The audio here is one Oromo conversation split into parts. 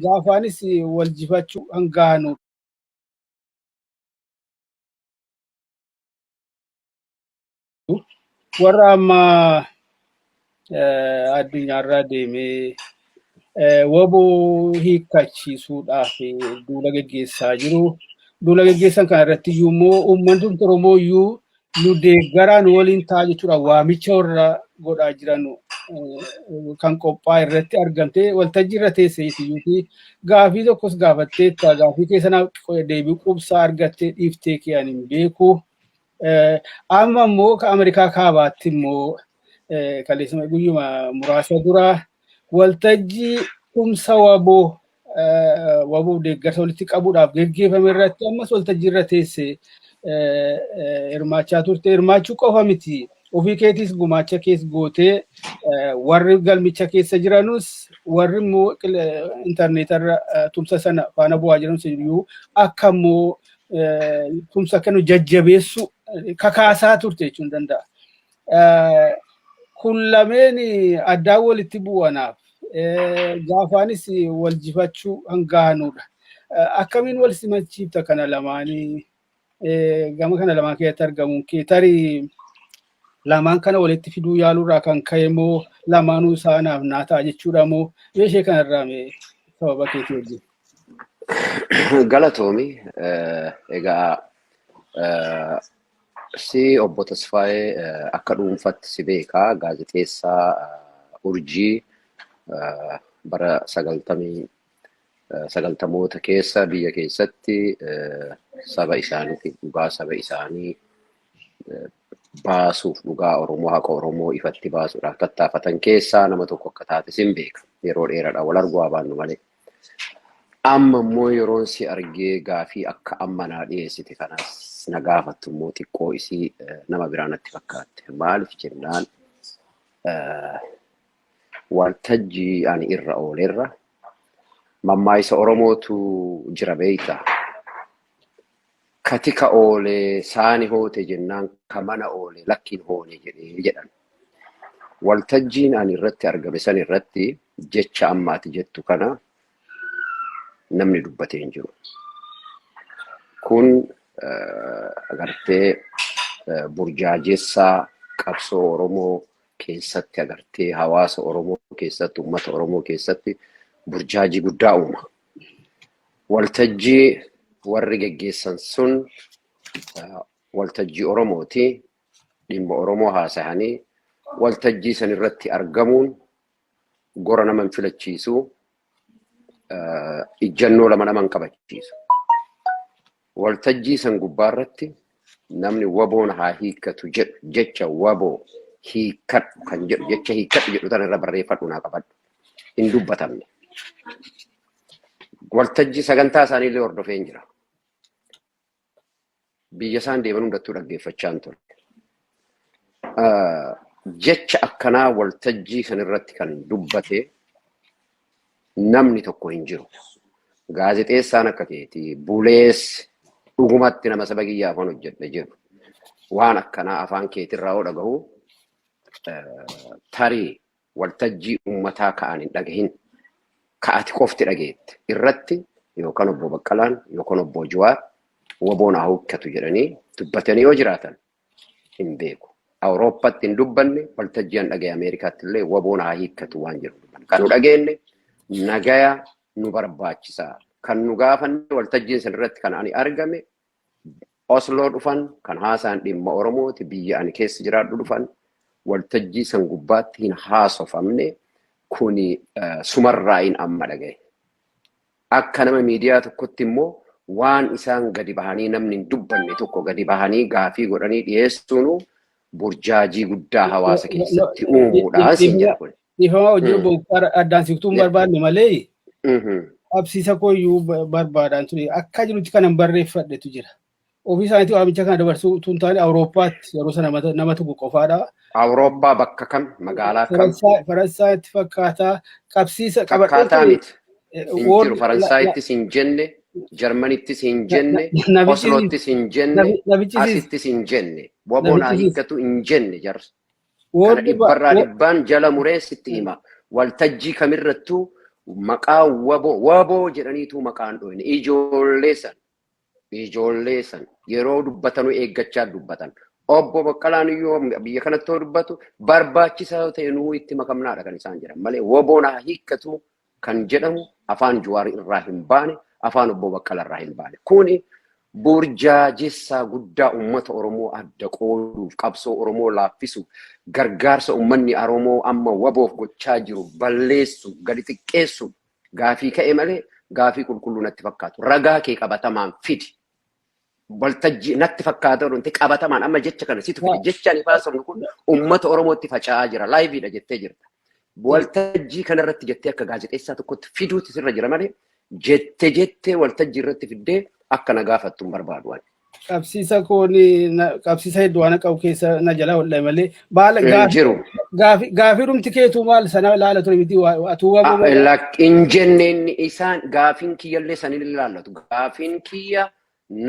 Gaafaanis wal jifachuu hangaanu. Warra amma addunyaarraa deemee waboo hiikkachiisuudhaaf duula geggeessaa jiru. Duula geggeessan kana irratti iyyuu immoo uummanni Oromoo iyyuu nu deeggaraa nu waliin ta'a jechuudha waamicha warra godhaa jiran kan qophaa'e irratti argamtee waltajjii irra teesseetiyyuuti gaafii tokkos gaafatteetta gaafii kee sanaaf deebii quubsaa argattee dhiiftee kee ani hin beeku. Amma immoo ka Ameerikaa kaabaatti immoo kaleessuma guyyuma muraasa dura waltajjii tumsa waboo waboo deeggarsa walitti qabuudhaaf geggeeffame irratti ammas waltajjii irra teesse hirmaachaa turte. Hirmaachuu qofa miti. Ofii keetiis gumaacha kees gootee warri galmicha keessa jiranus warri immoo intarneetarra tumsa sana faana bu'aa jiranus iyyuu akka immoo tumsa kennu jajjabeessu kakaasaa turte jechuun danda'a. Kun lameen addaan walitti bu'anaaf gaafaanis wal jifachuu hangaanudha. Akkamiin wal simachiifta kana lamaanii gama kana lamaan keessatti argamuun kee tarii lamaan kana walitti fiduu yaaluurraa kan ka'e moo lamaanuu isaanaaf naa ta'a jechuudha moo ishee kanarraa mee sababa keetii wajjin. Galatoomi. Egaa si obbo Tasfaayee akka dhuunfatti si beekaa gaazexeessaa Urjii bara sagaltamii sagaltamoota keessa biyya keessatti saba isaaniitiif dhugaa saba isaanii baasuuf dhugaa Oromoo haqa Oromoo ifatti baasuudhaaf tattaafatan keessaa nama tokko akka taate sin beeka. Yeroo dheeraadha wal arguu haa baannu malee. Amma immoo yeroon si argee gaafii akka amma naa dhiyeessite kanas na gaafattu immoo xiqqoo isii nama biraa natti fakkaatte. Maaliif jennaan waltajjii ani irra oolerra mammaayisa Oromootu jira beeyta. Katika oole saani hoote jennaan ka mana oole lakkiin hoone jedhee jedhan. Waltajjiin ani irratti argame san irratti jecha amma ati jettu kana namni dubbatee hin jiru. Kun agartee burjaajessaa qabsoo Oromoo keessatti agartee hawaasa Oromoo keessatti uummata Oromoo keessatti burjaajii guddaa uuma. Waltajjii warri geggeessan sun waltajjii Oromooti. Dhimma Oromoo haasahanii waltajjii san irratti argamuun gora nama hin filachiisu, ijjannoo lama nama hin qabachiisu. Waltajjii san gubbaa irratti namni waboon haa hiikkatu jedhu jecha waboo hiikkadhu kan jedhu jecha hiikkadhu jedhu tana irra barreeffadhu naa qabadhu. Hin dubbatamne. Waltajjii sagantaa isaanii illee hordofee hin jira. Biyya isaan deeman hundattuu dhaggeeffachaan ture. Jecha akkanaa waltajjii san irratti kan dubbate namni tokko hin jiru. Gaazexeessaan akka keetii bulees dhugumatti nama saba kiyya afaan hojjedhe jedhu waan akkanaa afaan keetirraa yoo dhagahu tarii waltajjii uummataa ka'an hin dhagahin ka'ati qofti dhageette irratti yookaan obbo Baqqalaan yookaan obbo Jawaar waboon haa hukkatu jedhanii dubbatanii yoo jiraatan hin beeku. Awurooppatti hin dubbanne waltajjii an dhagaye Ameerikaatti illee waboon haa hiikkatu waan jedhu dubbanne. Kan nu dhageenye nagaya nu barbaachisa. Kan nu gaafanne waltajjiin san irratti kan ani argame Osloo dhufan kan haasaan dhimma Oromooti biyya ani keessa jiraadhu dhufan waltajjii san gubbaatti hin haasofamne kuni sumarraayin amma dhagaye. Akka nama miidiyaa tokkotti immoo waan isaan gadi bahanii namni hin dubbanne tokko gadi bahanii gaafii godhanii dhiyeessuun burjaajii guddaa hawaasa keessatti uumuudha siin jedha kun. Dhiifama hojii obbo Muktaar addaan siqtuu hin barbaanne malee qabsiisa kooyyuu barbaadaan ture. Akka jirutti kanan barreeffadhetu jira. Ofii isaaniitii waamicha kana dabarsuu utuu hin taane Awurooppaatti yeroo sana nama tokko qofaadha. Awurooppaa bakka kam? Magaalaa kam? Faransaayitti fakkaataa qabsiisa qabadhee Fakkaataa ture. miti. Hin jiru. Faransaayittis hin jenne, Jarmanittis hin jenne, Oslottis hin jenne, asittis hin jenne. Waboon haa hiikkatu hin jenne jarri. Kana dhibbarraa dhibbaan jala muree sitti hima. Waltajjii kamirrattuu Maqaa waboo waboo jedhaniitu maqaan dhoyne ijoollee san ijoollee san yeroo dubbatanuu eeggachaa dubbatan. Obbo Baqqalaan iyyuu biyya kanatti yoo dubbatu barbaachisaa yoo ta'e nuu itti makamnaadha kan isaan jedhan malee waboon haa hiikkatu kan jedhamu afaan Jawaar irraa hin baane, afaan obbo Baqqalaa irraa hin baane. Kuni burjaajessaa guddaa uummata Oromoo adda qooduuf, qabsoo Oromoo laaffisuuf, gargaarsa uummanni Oromoo amma waboof gochaa jiru balleessu, gadi xiqqeessu gaafii ka'e malee gaafii qulqulluu natti fakkaatu. Ragaa kee qabatamaan fidi. Waltajjii natti fakkaata wanti qabatamaan amma jecha kana situ fide. Jecha ani baasofnu kun uummata Oromootti faca'aa jira. Liveiidha jettee jirta. Waltajjii kanarratti jettee akka gaazexeessaa tokkotti fiduuti sirra jira malee jette jettee waltajjii irratti fiddee akka na gaafattu hin barbaadu ani. Qabsiisa koon qabsiisa hedduu waan qabu keessa na jala hodhe malee baala Hin jiru. Gaafii dhumti keetuu maal sana ilaala ture miti atuu waboo. Hin jenne inni isaan gaafiin kiyyallee sanin ilaallatu. Gaafiin kiyya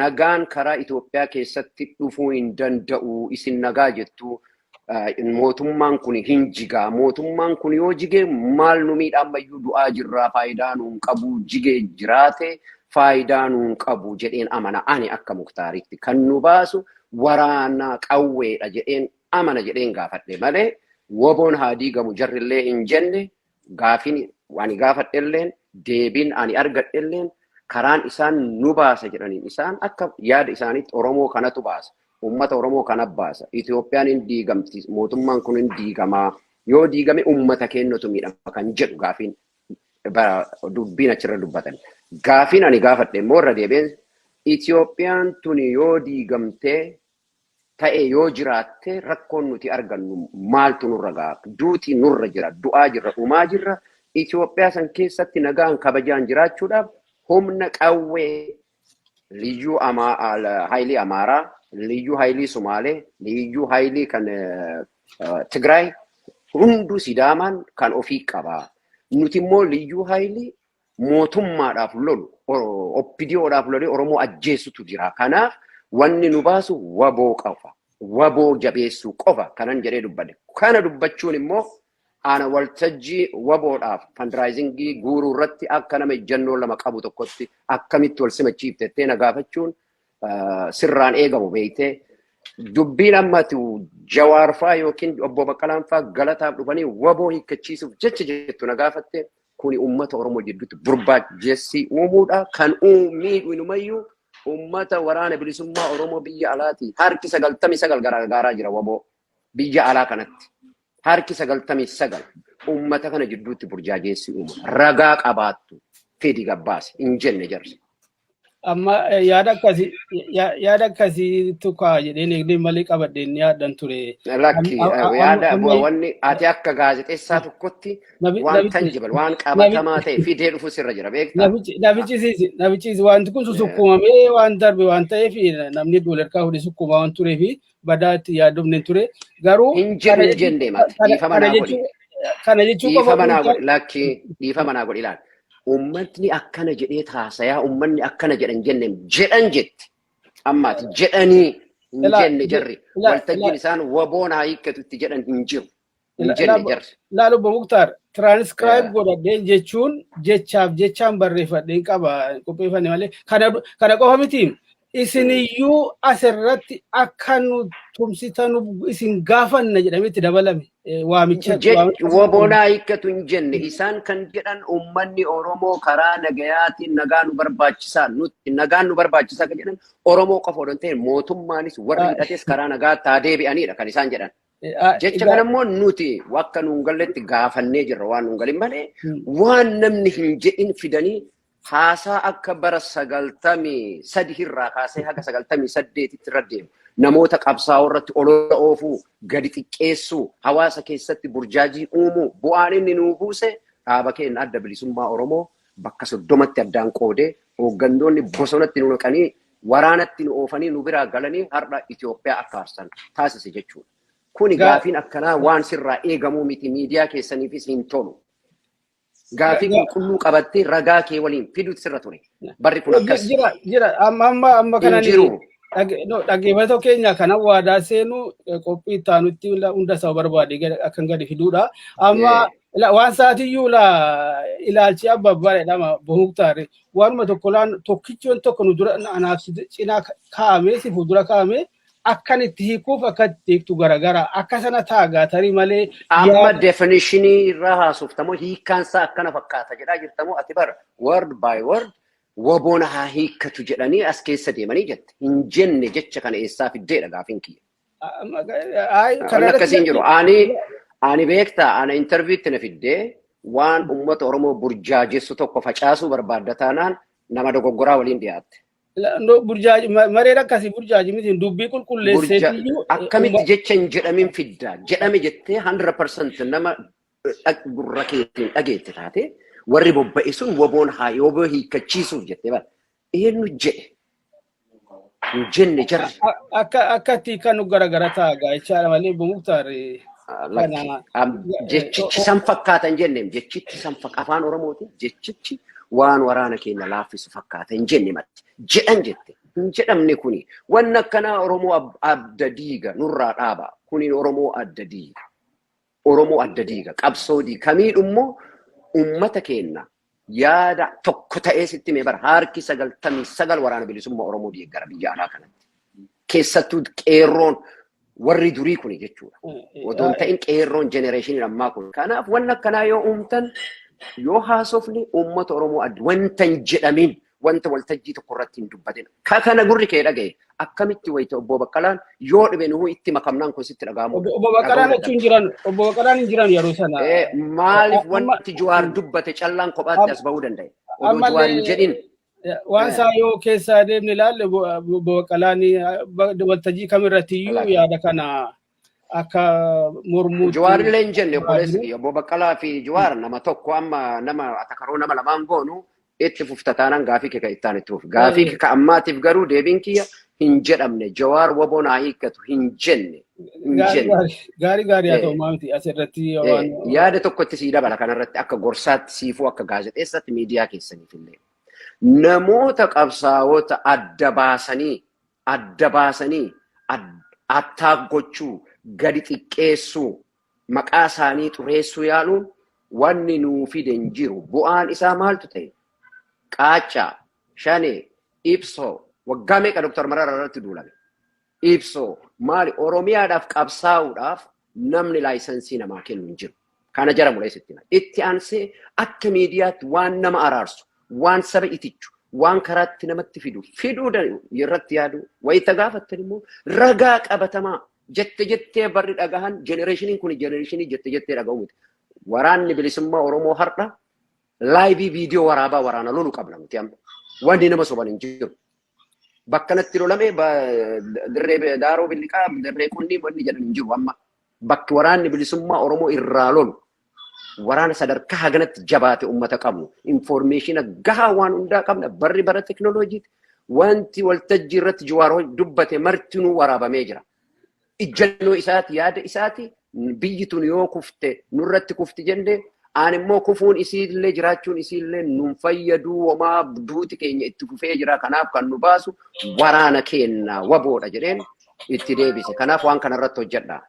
nagaan karaa Itoophiyaa keessatti dhufuu hin danda'u. Isin nagaa jettu, mootummaan kun hin jigaa. Mootummaan kun yoo jige maal nu miidha? Ammayyuu du'aa jirraa, faayidaa nuun qabu. Jigee jiraate faayidaa nuun qabu jedheen amana ani akka Muktaaritti. Kan nu baasu waraana qawweedha jedheen amana jedheen gaafadhe malee waboon haa diigamu jarrillee hin jenne. Gaafiin ani gaafadhelleen, deebiin ani argadhelleen, karaan isaan nu baasa jedhaniin isaan akka yaada isaaniitti Oromoo kanatu baasa. Uummata Oromoo kana baasa. Itoophiyaan hin diigamti. Mootummaan kun hin diigamaa. Yoo diigame uummata keenyatu miidhama kan jedhu gaafiin dubbiin achirra dubbatan. Gaafiin ani gaafadhe immoo irra deebi'een, Itoophiyaan tuni yoo diigamtee ta'e yoo jiraatte rakkoon nuti argannu maaltu nurra ga'a? Duuti nurra jira, du'aa jirra, dhumaa jirra. Itoophiyaa san keessatti nagaan kabajaan jiraachuudhaaf humna qawwee liyyuu haayilii Amaaraa, liyyuu haayilii Sumaalee, liyyuu haayilii kan Tigraay hunduu Sidaamaan kan ofii qaba. Nuti immoo liyyuu haayilii mootummaadhaaf lolu, OPDOdhaaf lolee Oromoo ajjeesutu jira. Kanaaf wanni nu baasu waboo qofa. Waboo jabeessuu qofa kanan jedhee dubbadhe. Kana dubbachuun immoo ana waltajjii waboodhaaf fundraisingii guuruu irratti akka nama ejjennoo lama qabu tokkotti akkamitti wal simachiiftettee na gaafachuun sirraan eegamu beektee. Dubbiin ammatu Jawaarfaa yookiin obbo Baqqalaanfaa galataaf dhufanii waboo hiikkachiisuuf jecha jettu na gaafatte, kuni uummata Oromoo jidduutti burbaajessii uumuudha. Kan miidhu inumayyuu uummata waraana bilisummaa Oromoo biyya alaati. Harki 99 gargaaraa jira waboo biyya alaa kanatti. Harki 99 uummata kana jidduutti burjaajeessii uumu. Ragaa qabaattu fidi gabbaase hin jenne jarri. Amma yaada akkasii tukaa jedheen eegdee malee qabadheen yaaddan ture. Lakki, yaada wanni ati akka gaazexeessaa tokkotti waan tangible, waan qabatamaa ta'e fidee dhufu sirra jira, beektaa? Nafichisiisi, wanti kun susukkuumamee waan darbe waan ta'eef namni duularkaa fuudhee sukkuumaa waan tureef badaa itti yaadofne ture. Garuu Hin jiru hin jenne mati. Dhiifama naa godhi. Kana jechuu qofa. Dhiifama naa godhi, lakki, dhiifama naa godhi, ilaali. Uummatni akkana jedhee taasayaa, uummanni akkana jedhan jenne jedhan jette. Ammaati jedhanii hin jenne jarri. Waltajjiin isaan waboon haa hiikkatu itti jedhan hin jiru. Hin jenne jarri. Laal, obbo Muktaar, tiraanskraayib godhadheen jechuun jechaaf jechaan barreeffadheen qaba qopheeffanne malee kana qofa miti. Isiniyyuu asirratti akka nu tumsitanu isin gaafanna jedhamee itti dabalame waamicha. Waboon haa hiikkatu hin jenne. Isaan kan jedhan uummanni Oromoo karaa nagayaatiin nagaa nu barbaachisaa, nuti nagaan nu barbaachisaa kan jedhan Oromoo qofa odoo hin ta'in mootummaanis warri hidhates karaa nagaatti haa deebi'anidha kan isaan jedhan. Jecha kana immoo nuti akka nuun galletti gaafannee jirra, waan nuun galin malee waan namni hin jedhin fidanii haasaa akka bara 93 irraa kaasee haga 98tti irra deemu. Namoota qabsaa'oo irratti olola oofuu, gadi xiqqeessuu, hawaasa keessatti burjaajii uumuu, bu'aan inni nuu buuse dhaaba keenya Adda Bilisummaa Oromoo bakka 30tti addaan qoodee hooggantoonni bosonatti nu naqanii, waraanatti nu oofanii, nu biraa galanii har'a Itoophiyaa akka aarsan taasise jechuudha. Kuni gaafiin akkanaa waan sirraa eegamuu miti, miidiyaa keessaniifis hin tolu. Gaafii qulqulluu qabattee ragaa kee waliin fiduutu sirra ture. Barri kun akkas. Jira, jira, amma amma amma Hin kanan jiru. Dhaggeeffattoota keenya kana waadaa seenu qophii itti aanutti hunda isaa barbaade akkan gadi fiduudha. Amma Waan saatiyyuu ilaalchi abba abbaa jedhama Muktaar. Waanuma tokko laan tokkichoon tokko nu dura anaaf cinaa kaa'amee si fuuldura kaa'amee akkan itti hiikuuf akka itti hiiktu garagara. Akka sana taagaa tarii malee. Amma definitionii irraa haasoftamoo hiikkaan isaa akkana fakkaata jedhaa jirtamoo? Ati bara word by word WBOn haa hiikkatu jedhanii as keessa deemanii jette. Hin jenne. Jecha kana eessaa fiddeedha gaafiin kiyya. Wanni akkasii hin jiru. Ani beektaa, ana interviewtti na fiddee waan uummata Oromoo burjaajessu tokko facaasuu barbaadda taanaan nama dogoggoraa waliin dhiyaatte. Mareen akkasii burjaaji miti, dubbii qulqulleesseetiyyuu. Akkamitti jecha hin jedhamin fiddaa jedhame jettee 100% nama gurra keetiin dhageette taate, warri bobba'e sun WBOn haa WBO hiikkachiisuuf jettee bara. Eenyu jedhe? Hin jenne jarri. Akka itti kan garagara ta'a jechaadha malee, Muktaar. Jechichi san fakkaata hin jenneem. Jechichi san afaan Oromootiin jechichi waan waraana keenya laaffisu fakkaata hin jenne matti. Jedhan jette. Hin jedhamne. Kuni wanni akkanaa Oromoo adda diiga, nurraa dhaaba. Kuni Oromoo adda diiga. Oromoo adda diiga. Qabsoo diiga. Kamiidhummoo uummata keenya yaada tokko ta'ee sitti mee bara harki 99 Waraana Bilisummaa Oromoo deeggara biyya alaa kanatti. Keessattuu qeerroon warri durii kuni jechuudha. Odoo hin ta'in qeerroon generationii ammaa kun. Kanaaf wanni akkanaa yoo uumtan, yoo haasofne, uummata Oromoo adda wanta hin jedhamin, wanta waltajjii tokko irratti hin dubbatin. Ka kana gurri kee dhagaye akkamitti wayita obbo Baqqalaan yoo dhibe nuhu itti makamnaan kun sitti dhaga'amu? Obbo Baqqalaan achi hin jiran, obbo Baqqalaan hin jiran yeroo sana. Maaliif wanti Jawaar dubbate callaan kophaatti as bahuu danda'e? Odoo Jawaar hin jedhin. Waan isaa yoo keessa deemne ilaalle, obbo Baqqalaan waltajjii kamirratti iyyuu yaada kana akka mormuutti. Jawaar illee hin jenne, obboleessi kiyya. Obbo Baqqalaa fi Jawaar nama tokko. Amma nama atakaroo nama lamaan goonu itti fufta taanaan gaafii kee kan ittaan itti fufu. Gaafii kee ka ammaatiif garuu deebiin kiyya hin jedhamne. Jawaar WBOn haa hiikkatu hin jenne. Hin jenne. Gaarii gaarii haa ta'u, maamti asirratti waan. Yaada tokkotti sii dabala kanarratti, akka gorsaatti siifuu, akka gaazexeessaatti, miidiyaa keessaniif illee. Namoota qabsaa'ota adda baasanii attaak gochuu, gadi xiqqeessuu, maqaa isaanii xureessuu yaaluun wanni nuu fide hin jiru. Bu'aan isaa maaltu ta'e? Qaaccaa, Shanee, Ibsoo, waggaa meeqa Dr. Mararaa irratti duulame? Ibsoo maali? Oromiyaadhaaf qabsaa'uudhaaf namni licensii namaa kennu hin jiru. Kana jara muleessitti. Itti aansee akka miidiyaatti waan nama araarsu, waan saba itichu, waan karaatti namatti fidu, fiduu irratti yaadu, wayita gaafattan immoo ragaa qabatamaa jette jettee barri dhagahan, generationiin kun generationii jette jettee dhaga'u miti. Waraanni Bilisummaa Oromoo har'a live viidiyoo waraabaa waraana lolu qabna nuti amma. Wanni nama soban hin jiru. Bakka natti lolame, dirree Daaroo Billiqaa, dirree Qunnii wanni jedhan hin jiru amma. Bakki Waraanni Bilisummaa Oromoo irraa lolu waraana sadarkaa haganatti jabaate uummata qabnu. Informationa gahaa waan hundaa qabna. Barri bara teknooloojiiti. Wanti waltajjii irratti Jawaar dubbate martinuu waraabamee jira. Ijjannoo isaati, yaada isaati. Biyyi tun yoo kufte nurratti kufti jenne, aan immoo kufuun isiillee jiraachuun isiillee nun fayyaduu, homaa duuti keenya itti fufee jira. Kanaaf kan nu baasu waraana keenya WBOdha jedheen itti deebise. Kanaaf waan kanarratti hojjedha.